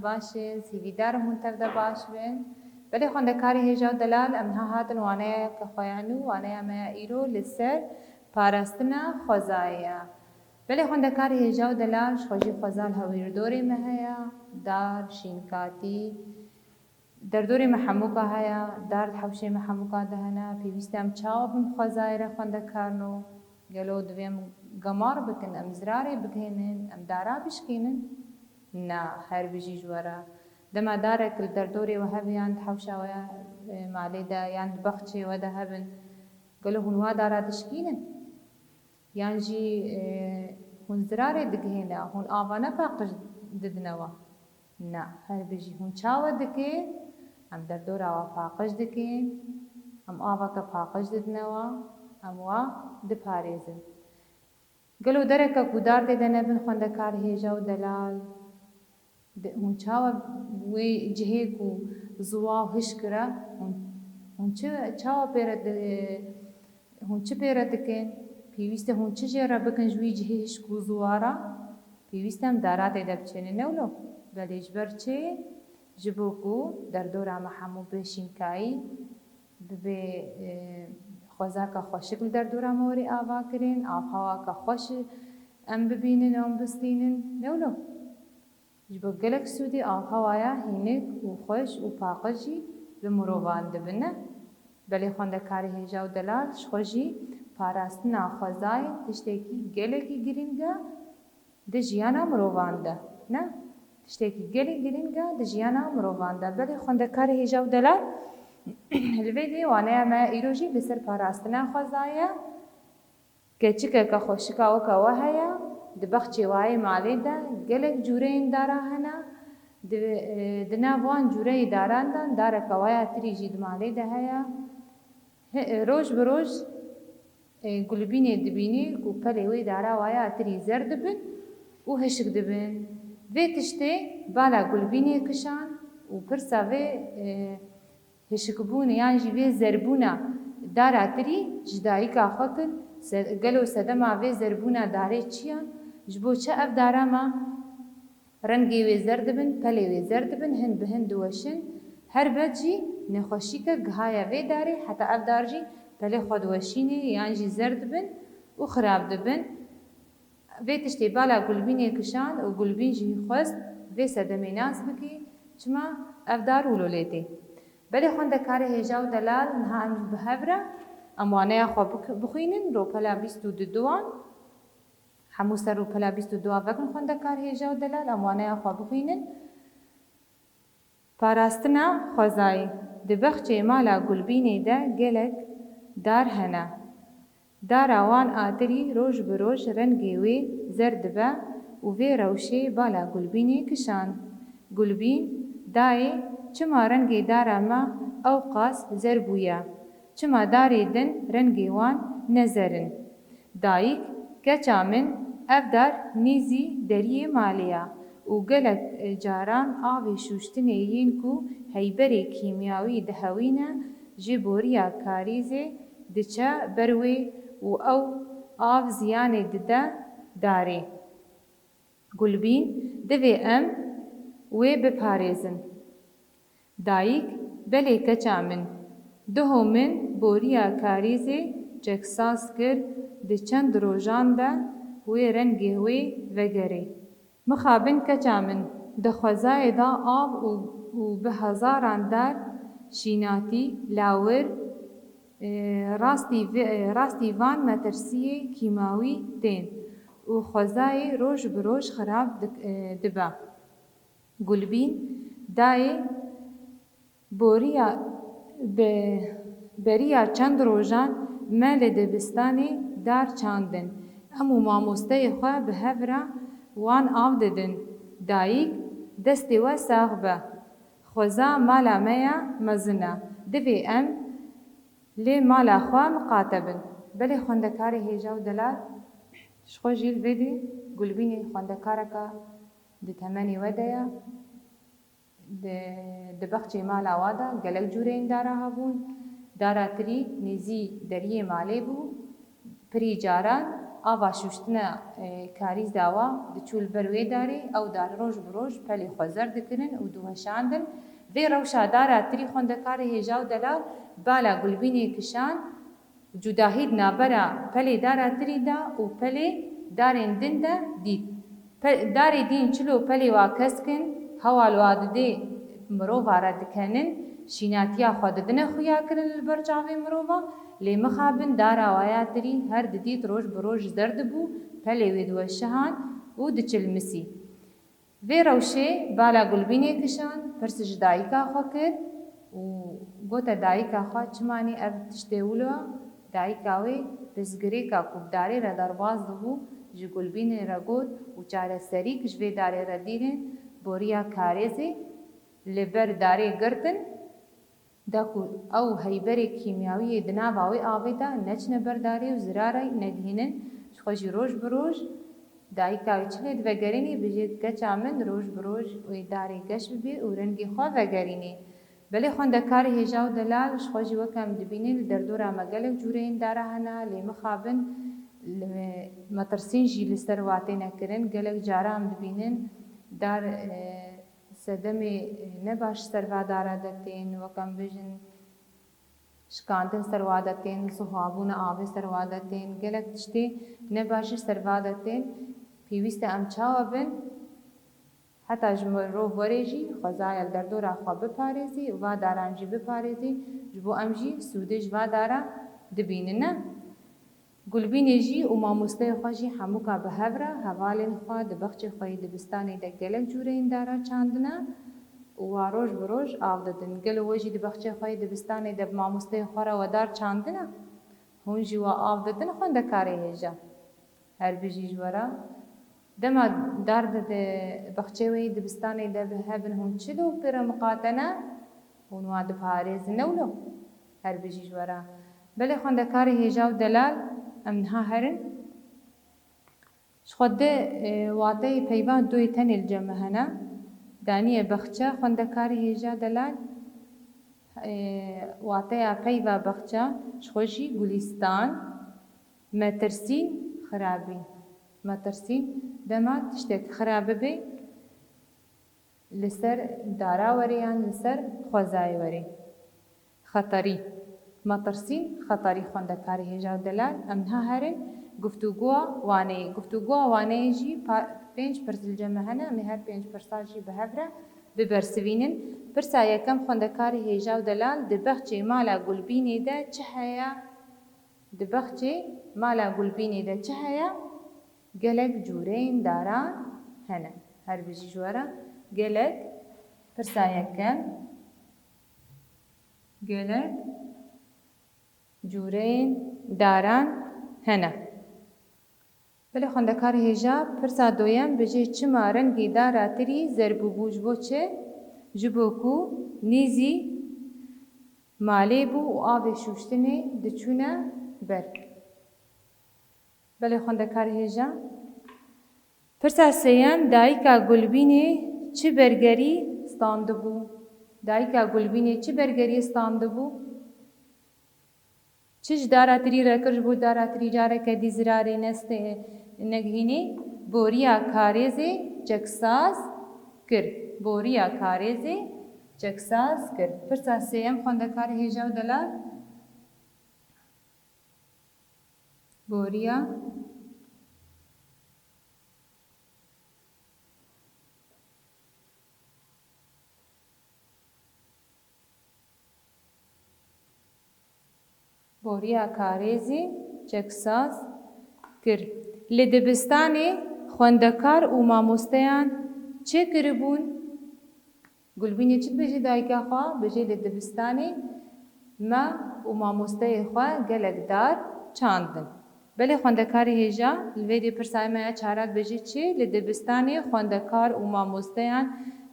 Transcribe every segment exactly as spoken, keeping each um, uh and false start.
Baş e, hîvîdar im hûn tev de baş bin. Belê xwendekarê hêja û delal, em niha hatin waneyeke xwe ya nû, waneya me ya îro li ser parastina xwezayê ye. Belê xwendekarê hêja û delal, ji xwe jî xweza li hewîrdorê me heye, dar, şînkatî, derdorê me hemûka heye, dar di hewşê me hemûka de hene, pêwîst e em çawa bin xwezayê re xwendekarno? Gelo divê em gemar bikin, em zirarê bigihînin, em dara bişkînin? Na, her bijî ji we re. Dema darek li derdorê we hebe yan di hewşa we, e, malê de yan di bexçê we de hebin, gelo hûn wa dara dişkînin? Yan jî, e, hûn zirarê digihîne, hûn ava ne paqij didine we? Na, her bijî hûn çawa dikin? Em derdora we paqij dikin, em aveke paqij didine we, em wa diparêzin. Gelo dereke ku dar tê de nebin xwendekar hêja û delal? De, hûn çawa wê cihê ku ziwa û hişk re, hûn, hûn çi, çawa pê re di-, hûn çi pê re dikin? Pêwîst e hûn çi jê re bikin ji wî cihê hişk û ziwa re? Pêwîst e em dara tê de biçênin, ne wilo? Belê ji ber çi? Ji bo ku derdora me hemû bê şînkayî, bibe, e, xwezaka xweşik li derdora me were ava kirin, avhewaka xweş em bibînin û em bistînin, ne wilo? Ji bo gelek sûdê avhewaya hînik û xweş û paqij jî bi mirovan dibine. Belê xwendekarê hêja û delal, ji xwe jî parastina xwezayê tiştekî gelekî girîng e di jiyana mirovan de. Ne? Tiştekî gelekî girîng e di jiyana mirovan de. Belê xwendekarê hêja û delal, li vê dê waneya me îro jî li ser parastina xwezayê ye. Keçikeke xweşika weke we heye, di bexçê we yê malê de gelek cûreyên dara hene, di, e, di nav wan cûreyê daran de dareke we ya tirî jî di malê de heye. Hi-, e, roj bi roj, e, gulbînê dibînî ku pelê wê dara we ya tirî zer dibin û hişk dibin. Vê tiştê bala gulbînê kişand û pirsa vê, e, hişkbûnê yan jî vê zerbûna dara tirî ji dayika xwe kir, se-, gelo sedema vê zerbûna darê çi ye? Ji bo çi ev dara me rengê wê zer dibin, pelê wê zer dibin, hin bi hin diweşin? Helbet jî nexweşîke gihaye vê darê, heta ev dar jî pelê xwe diweşînê yan jî zer dibin û xirab dibin. Vê tiştê bala Gulbînê kişand û Gulbîn jî xwest vê sedemê nas bike, çima ev dar wilo lê tê. Belê xwendekarê hêja û delal, niha em bi hev re em waneya xwe bik-, bixwînin, rûpela bîst û duduan. Hemû ser rûpela bîst û duan vekin xwendekar hêja û delal, em waneya xwe bixwînin. Parastina xwezayî. Di bexçê mala Gulbînê de gelek dar hene. Dara wan a tirî roj bi roj rengê wê zer dibe û vê rewşê bala Gulbînê kişand. Gulbîn: Dayê, çima rengê dara me ewqas zer bûye? Çima darê din rengê wan ne zer in? Dayik: Keça min, ev dar nêzî deriyê malê ye û gelek caran avê şûştinê yên ku heyberê kîmyawî dihewîne ji boriya karîzê diçe ber wê û ew av ziyanê dide darê. Gulbîn: Divê em wê biparêzin. Dayik: Belê keça min, duho min boriya karîzê çeksaz kir, di çend rojan de wê rengê wê vegerê. Mixabin keça min, di xwezayê de av û, û bi hezaran dar, şînatî, lawir, e, rastî vi-, e, rastî van metirsiyê kîmawî tên û xwezayê roj bi roj xirab dik-, e, dibe. Gulbîn: Dayê, boriya, be-, beriya çend rojan me li dibistanê dar çandin. Em û mamosteyê xwe bi hev re wan av didin. Dayik: Destê we sax be. Xweza mala me ya mezin e. Divê em lê mala xwe miqate bin. Belê xwendekarê hêja û delal, ji xwe jî li vê dê Gulbînê xwendekareke di temenê we de ye. Di, di bexçê mala wa de gelek cûreyên dara hebûn. Dara tirî nêzî deriyê malê bû. Pirî caran ava şûştina, e, karîza wa diçû li ber wê darê, ew dar roj bi roj pelê xwe zer dikirin û diweşandin. Vê rewşa dara tirî xwendekarê hêja û delal bala gulbînê kişand, cudahî di navbera pelê dara tirî de û pelê darên din de dît. Pe-, darê din çilo pelê wa keskin, hewa li wa didê mirova re dikenin, şînatiya xwe didine xuya kirin li ber çavê mirova, lê mixabin dara waya tirî her didît roj bi roj zer dibû, pelê wê diweşihan û diçilmisî. Vê rewşê bala gulbînê kişand, pirs ji dayika xwe kir û gote dayika xwe, çima nî ev tiştê wilo? Dayika wê pirsgirêka ku bi darê re derbas dibû, ji gulbînê re got û çareserî ji vê darê re dîrin, boriya karêzê li ber darê girtin, da ku ew heyberê kîmyawiyê di nava wê avê de neçine ber darê û zirarê negihînin, ji xwe jî roj bi roj dayika wê çi lê divegerînî, bijêt, keça min roj bi roj wê darê geş bibê û rengê xwe vegerînê. Belê xwendekarê hêja û delal, ji xwe jî weke em dibînin li derdora me gelek cûreyên dara hene, lê mixabin li me-, metirsîn jî li ser wa têne kirin. Gelek cara em dibînin dar, e, sedemê, e, ne baş ser va dara de tên, weke em bêjin, şikandin ser wa de tên, zihabûna avê ser wa de tên, gelek tiştê ne baş jî ser va de tên. Pêwîst e em çawa bin? Heta ji mirov were jî xwezaya li derdora xwe biparêzî û va daran jî biparêzî, ji bo em jî sûdê ji va dara dibînin, ne? Gulbînê jî û mamosteyê xwe jî hemûka bi hev re hevalên xwe di bexçê xwe yê dibistanê de gelek cûreyên dara çandine û wa roj bi roj av didin. Gelo we jî di bexçê xwe yê dibistanê de bi mamosteyê xwe re we dar çandine? Hûn jî we av didin xwendekarê hêja? Her bijî ji we re. Dema dar di, di bexçê wê yê dibistanê de bi hev in, hûn çi li pê re miqate ne? Hûn wan diparêzin ne wilo? Her bijî ji we re. Belê xwendekarê hêja û delal, em niha herin. Ji xwe di, e, wateyê peyva duyê tenê li cem me hene. Daniye bexçe, xwendekarê hêja delal, e, wateya peyva bexçe, ji xwe jî gulîstan, metirsîn, xirabî. Metirsîn, dema tiştek xirab bibe, li ser dara were yan li ser xwezayê were. Xeterî. Metirsîn, xeterî xwendekarê hêja û delal. Em niha herin guftûgoya waneyê. Guftûgoya waneyê jî pa-, pênc pirs li cem me hene. Em ê her pênc pirsa jî bi hev re bibersivînin. Pirsa yekem, xwendekarê hêja û delal, di bexçê mala Gulbînê de çi heye? Di bexçê mala Gulbînê de çi heye? Gelek cûreyên daran hene. Her bijî ji we re. Gelek, pirsa yekem, gelek cûreyên daran hene. Belê xwendekarê hêja, pirsa doyem, bijê çima rengê dara tirî zer bûbû, ji bo çi? Ji bo ku nêzî malê bû û avê şûştinê diçûne ber. Belê xwendekarê hêja. Pirsa sêyem, dayika Gulbînê çi bergerî standibû? Dayika Gulbînê çi bergerî standibû? Çi ji dara tirî re kir, ji bo dara tirî careke dî zirarê nestê, negihînî? Boriya karêzê çeksaz kir. Boriya karêzê çeksaz kir. Pirsa sêyem, xwendekarê hêja û delal. Boriya. Boriya karêzê çeksaz kir. Li dibistanê xwendekar û mamosteyan çi kiribûn? Gulbînê çi dibêje dayika xwe? Dibêje li dibistanê me û mamosteyê xwe gelek dar çandin. Belê xwendekarê hêja, li vê dê pirsa me ya çara dibêje çi? Li dibistanê xwendekar û mamosteyan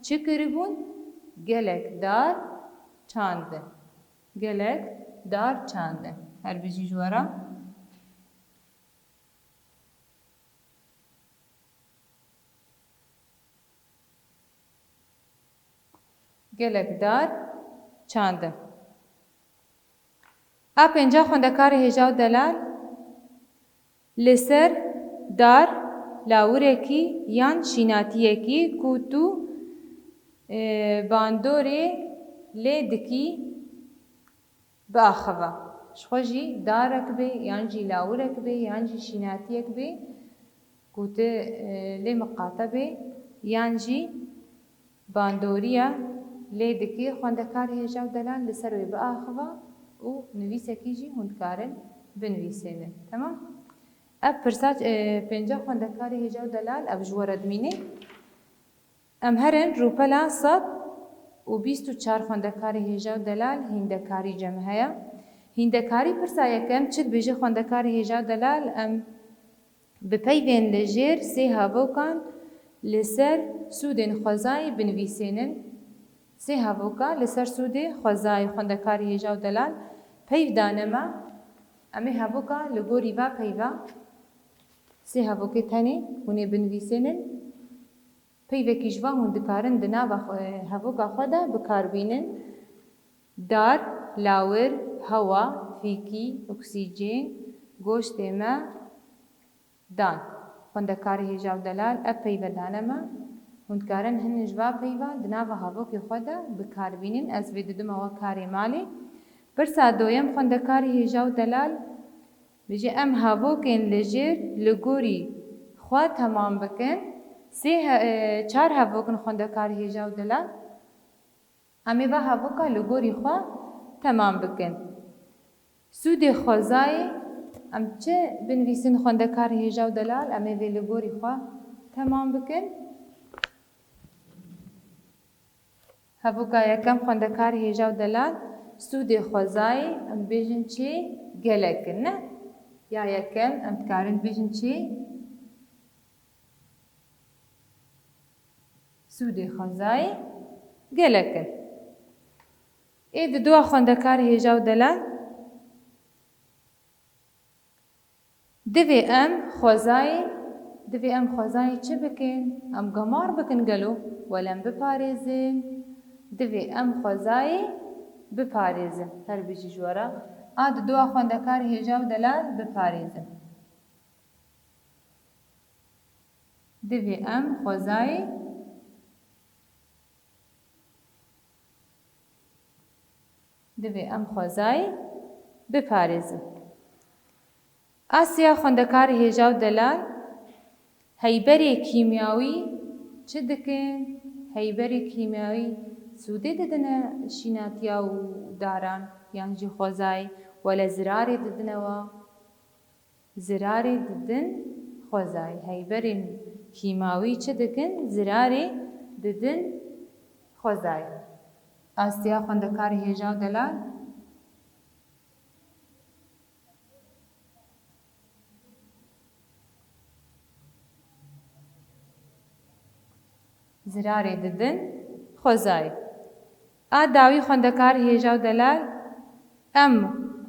çi kiribûn? Gelek dar çandin. Gelek dar çandin. Her bijî ji we re. Gelek dar çandin. A pênca xwendekarê hêja û delal li ser Dar, lawirekî yan şînatiyekî ku tu, e, bandorê lê dikî biaxive. Ji xwe jî darek bê, yan jî lawirek bê, yan jî şînatiyek bê ku tu, e, lê miqate bê, yan jî bandoriya lê dikê xwendekarê hêja û delal li ser wê biaxive û nivîsekî jî hûn dikarin binivîsênin. Temam? Ev pirsa, e, pênca xwendekarê hêja û delal ev ji we re dimîne. Em herin rûpela sed û bîst û çar xwendekarê hêja û delal hîndekarî cem heye. Hîndekarî pirsa yekem çi dibêje xwendekarê hêja û delal? Em bi peyvên li jêr sê hevokan li ser sûdên xwezayî binivîsênin. Sê hevoka li ser sûdê xwezayî xwendekarê hêja û delal peyv dane me. Em ê hevoka li gorî va peyva sê hevokê tenê hûn ê binivîsênin. Peyvekî ji van hûn dikarin di nava xwe, hevoka xwe de bi kar bînin. Dar, lawir, hewa, fîkî, oksîjên, goştê me, dan. Xwendekarê hêja û delal, ev peyve dane me. Hûn dikarin hinin ji va peyva di nava havokê xwe de bi kar bînin. Ez vê didime we karê malê. Pirsa doyem, xwendekarê hêja û delal, Bijî em havokên li jêr li gorî xwe temam bikin. Sê he-, e, çar hevok in xwendekarê hêja û delal. Em ê va hevoka li gorî xwe temam bikin. Sûdê xwezayê em çi binivîsin xwendekarê hêja û delal? Em ê vê li gorî xwe temam bikin. Hevoka yekem xwendekarê hêja û delal, sûdê xwezayê em bêjin çi? Gelek in, ne? Ya yekem em dikarin bêjin çi? Sûdê xwezayê gelek in. Ê di dua xwendekarê hêja û delal, Divê em xwezayê, divê em xwezayê çi bikin? Em gemar bikin gelo? Wele em biparêzin. Divê em xwezayê biparêzin. Her bijî ji we re. A di dua xwendekarê hêja û delal biparêzin. Divê em xwezayê Divê em xwezayê biparêzin. Asya xwendekarê hêja û delal, heyberê kîmyawî çi dikin? Heyberê kîmyawî sûdê didine şînatiya û daran yan jî xwezayê, wele zirarê didine we. Zirarê didin xwezayê. Heyberên kîmawî çi dikin? Zirarê didin xwezayê. Astiya xwendekarê hêja û delal. Zirarê didin xwezayê. A dawî xwendekarê hêja û delal, em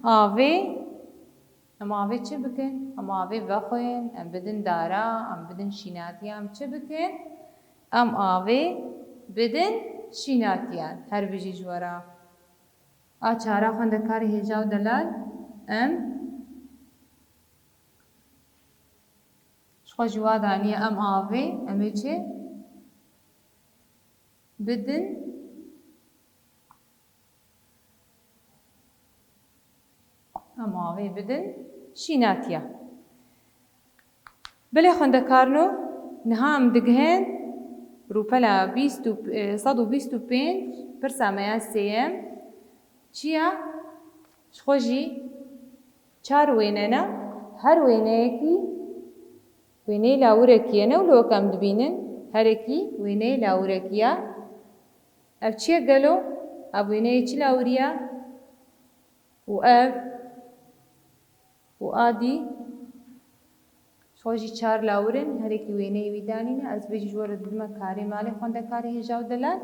avê, em avê çi bikin? Em avê vexwên, em bidin dara, em bidin şînatiya, em çi bikin? Em avê bidin şînatiyan. Her bijî ji we re. A çara xwendekarê hêja û delal, em Ji xwe ji wa daniye em avê, em ê çi? Bidin. Em avê bidin şînatiya. Belê xwendekarno, niha em digihên rûpela bîst û, e, sed û bîst û pênc, pirsa me ya sêyem. Çi ya? Ji xwe jî çar wêne ne, her wêneyekî wêneyê lawirekî ye ne û li wek em dibînin, herekî wêneyê lawirekî ye. Ev çi ye gelo? Ev wêneyê çi lawirî ye? Û ev û a dî, ji xwe jî çar lawir in, herekî wêneyê wî danîne. Ez vê jî ji we re didime karê malê xwendekarê hêja û delal.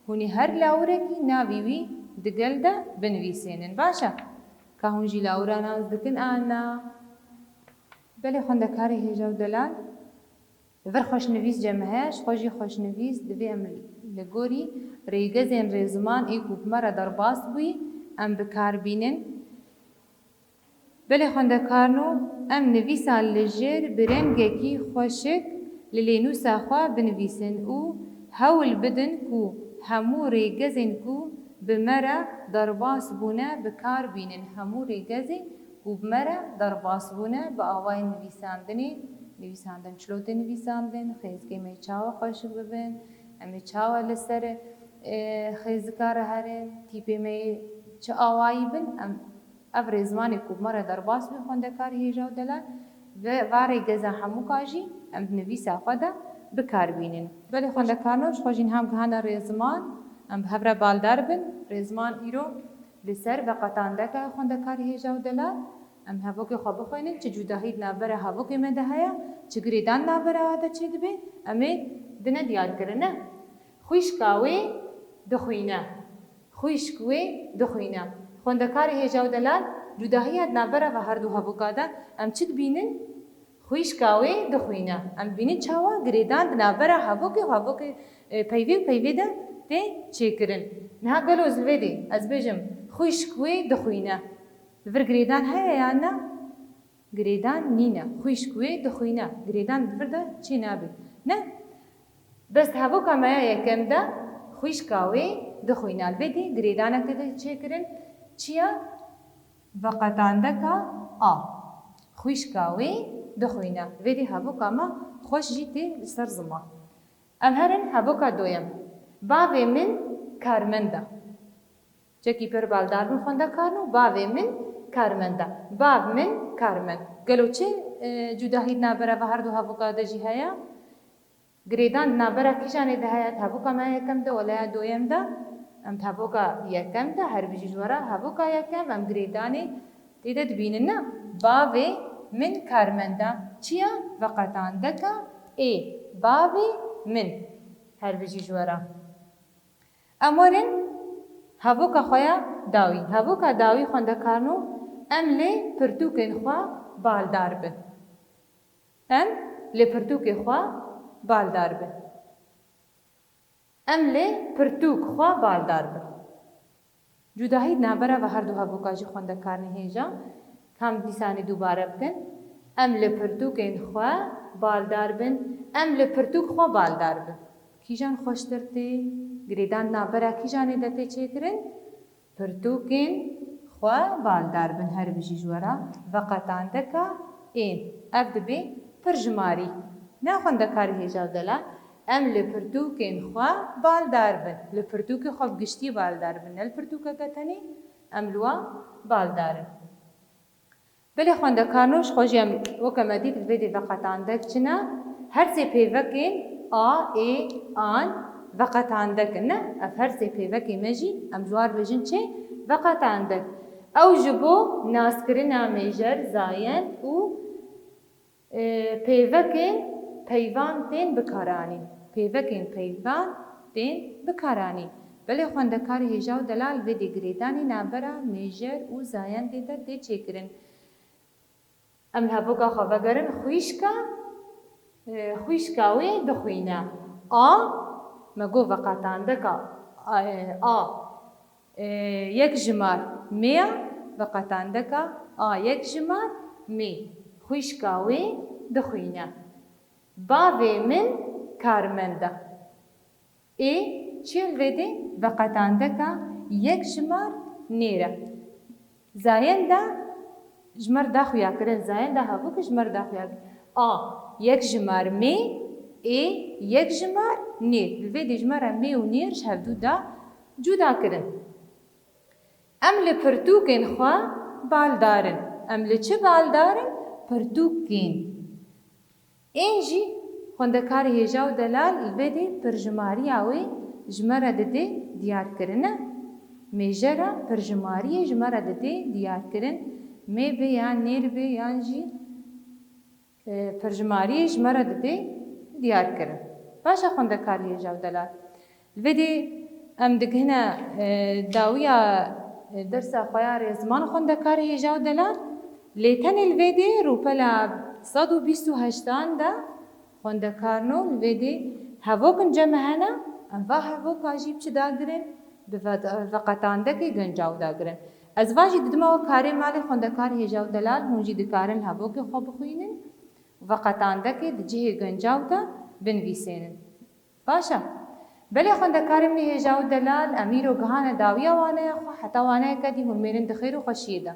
Hûn ê her lawirekî navî wî di gel de binivîsênin. Baş e? Ka hûn jî lawira nas dikin an na? Belê xwendekarê hêja û delal. Li vir xweşnivîs cem heye, ji xwe jî xweşnivîs divê em li gorî rêgezên rêziman ê ku bi me re derbas bûyî, em bi kar bînin. Belê xwendekarno, em nivîsa li jêr bi rengekî xweşik li lênûsa xwe binivîsin û hewl bidin ku hemû rêgezên ku bi me re derbas bûne bi kar bînin. Hemû rêgezên ku bi me re derbas bûne bi awayên nivîsandinê nivîsandin. Çilo tê nivîsandin, xêzgê me çawa xweşik bibin, em ê çawa li ser, e, xêzika re herin, tîpê me yê çi awayî bin, em Ev rêzmanê ku bi me re derbas bû xwendekarê hêja û delal, ve va rêgeza hemûka jî em di nivîsa xwe de bi kar bînin. Belê xwendekarno, ji xwe jî niha em gihane rêzman, em bi hev re baldar bin. Rêzman îro li ser veqetandeka xwendekarê hêja û delal, em hevokê xwe bixwînin, çi cudahî di navbera hevokê me de heye, çi girêdan di navbera wan de çêdibe, em ê dine diyar kirine. Xwîşka wê dixwîne. Xwîşk wê dixwîne. Xwendekarê hêja û delal, cudahiya di navbera ve her du hevoka de em çi dibînin? Xwîşka wê dixwîne. Em dibînin çawa girêdan di navbera hevokê û hevokê, e, peyvê û peyvê de tê çêkirin. Niha gelo ez li vê dê ez bêjim, xwîşk wê dixwîne. Li vir girêdan heye yan na? Girêdan nîne. Xwîşk wê dixwîne. Girêdan di vir de çê nabe. Ne? Bes hevoka me ya yekem de xwîşka wê dixwîne. Li vê dê girêdanek tê de çêkirin. Çi ya? Veqetandeka a. Xwîşka wê dixwîne. Li vê dê hevoka me xweş jî tê li ser ziman. Em herin hevoka doyem. Bavê min karmend e. Çekî pir baldar bin xwendekarno, bavê min karmend e. Bav min karmend. Gelo çi, e, cudahî di navbera ve her du hevoka de jî heye? Girêdan di navbera kîjanê de heye? Di hevoka me yekem de, wala ya doyem de? Em di hevoka yekem de, her bijî ji we re hevoka yekem, em girêdanê tê de dibînin, ne? Bavê min karmend e. Çi ya? Veqetandeka ê. Bavê min. Her bijî ji we re. Em werin hevoka xwe ya dawî. Hevoka dawî xwendekarno, em lê pirtûkên xwe baldar bin. Em li pirtûkê xwe baldar bin. Em li pirtûk xwe baldar bin. Cudahî di navbera ve her du hevoka jî xwendekarnê hêja, kam dîsanê dubare bikin. Em li pirtûkên xwe baldar bin. Em li pirtûk xwe baldar bin. Kîjan xweştir tê? Girêdan navbera kîjanê de tê çêkirin? Pirtûkên xwe baldar bin, her bijî ji we re veqetandeka ên. Ev dibe pirjimarî. Ne xwendekarê hêja û delal, em li pirtûkên xwe baldar bin. Li pirtûkê xwe bi giştî baldar bin. Ne li pirtûkeke tenê, em li wan baldar in. Belê xwendekarno, ji xwe jî em weke me dît li vê dê veqetandek çi ne? Her sê pêvekên a, ê, an veqetandek in, ne? Ev her sê pêvekê me jî em ji wan bêjin çi? Veqetandek. Ew ji bo naskirina mêjer, zayend û, e, pêvekên peyvan tên bikaranîn. Pêvekên peyvan tên bikaranîn. Belê xwendekarê hêja û delal vê dê girêdanî navbera mêjer û zayendê de tê çêkirin. Em li hevoka xwe vegerin, xwîşka, e, xwîşka wê dixwîne. A, me got veqetandeka, a, e, a, e, yek jimar mê ya, veqetandeka a yek jimar mê. Xwîşka wê dixwîne. Bavê min karmend e. Ê, çi ye li vê dê? Veqetandeka yek jimar nêr e. Zayenda ji me re da xuya kirin, zayenda hevok ji me re da xuya kirin. A, yek jimar mê, ê, yek jimar nêr. Li vê dê ji me re mê û nêr ji hevdû da cuda kirin. Em li pirtûkên xwe baldar in. Em li çi baldar in? Pirtûkên. Ên jî xwendekarê hêja û delal li vê dê pirjimariya wê ji me re didê diyarkirine. Mêjera pirjimariyê ji me re didê diyarkirin. Mê bê yan nêr bê yan jî, e, pirjimariyê ji me re didê diyarkirin. Baş e xwendekarê hêja û delal. Li vê dê em digihine, e, dawiya, e, dersa xwe ya rêziman xwendekarê hêja û delal. Lê tenê li vê dê rûpela sed û bîst û heştan de xwendekarno li vê dê hevok in cem me hene, em va hevoka jî bi çi dagirin? Bi ve-, veqetandekê guncaw dagirin. Ez va jî didime we karê malê xwendekar hêja û delal, hûn jî dikarin li hevokê xwe bixwînin û veqetandekê di cihê guncaw de binivîsênin. Baş e. Belê xwendekarê min ê hêja û delal, em îro gihane dawiya waneya xwe, heta waneyeke dî hûn mêrin di xêr û xweşiyê de.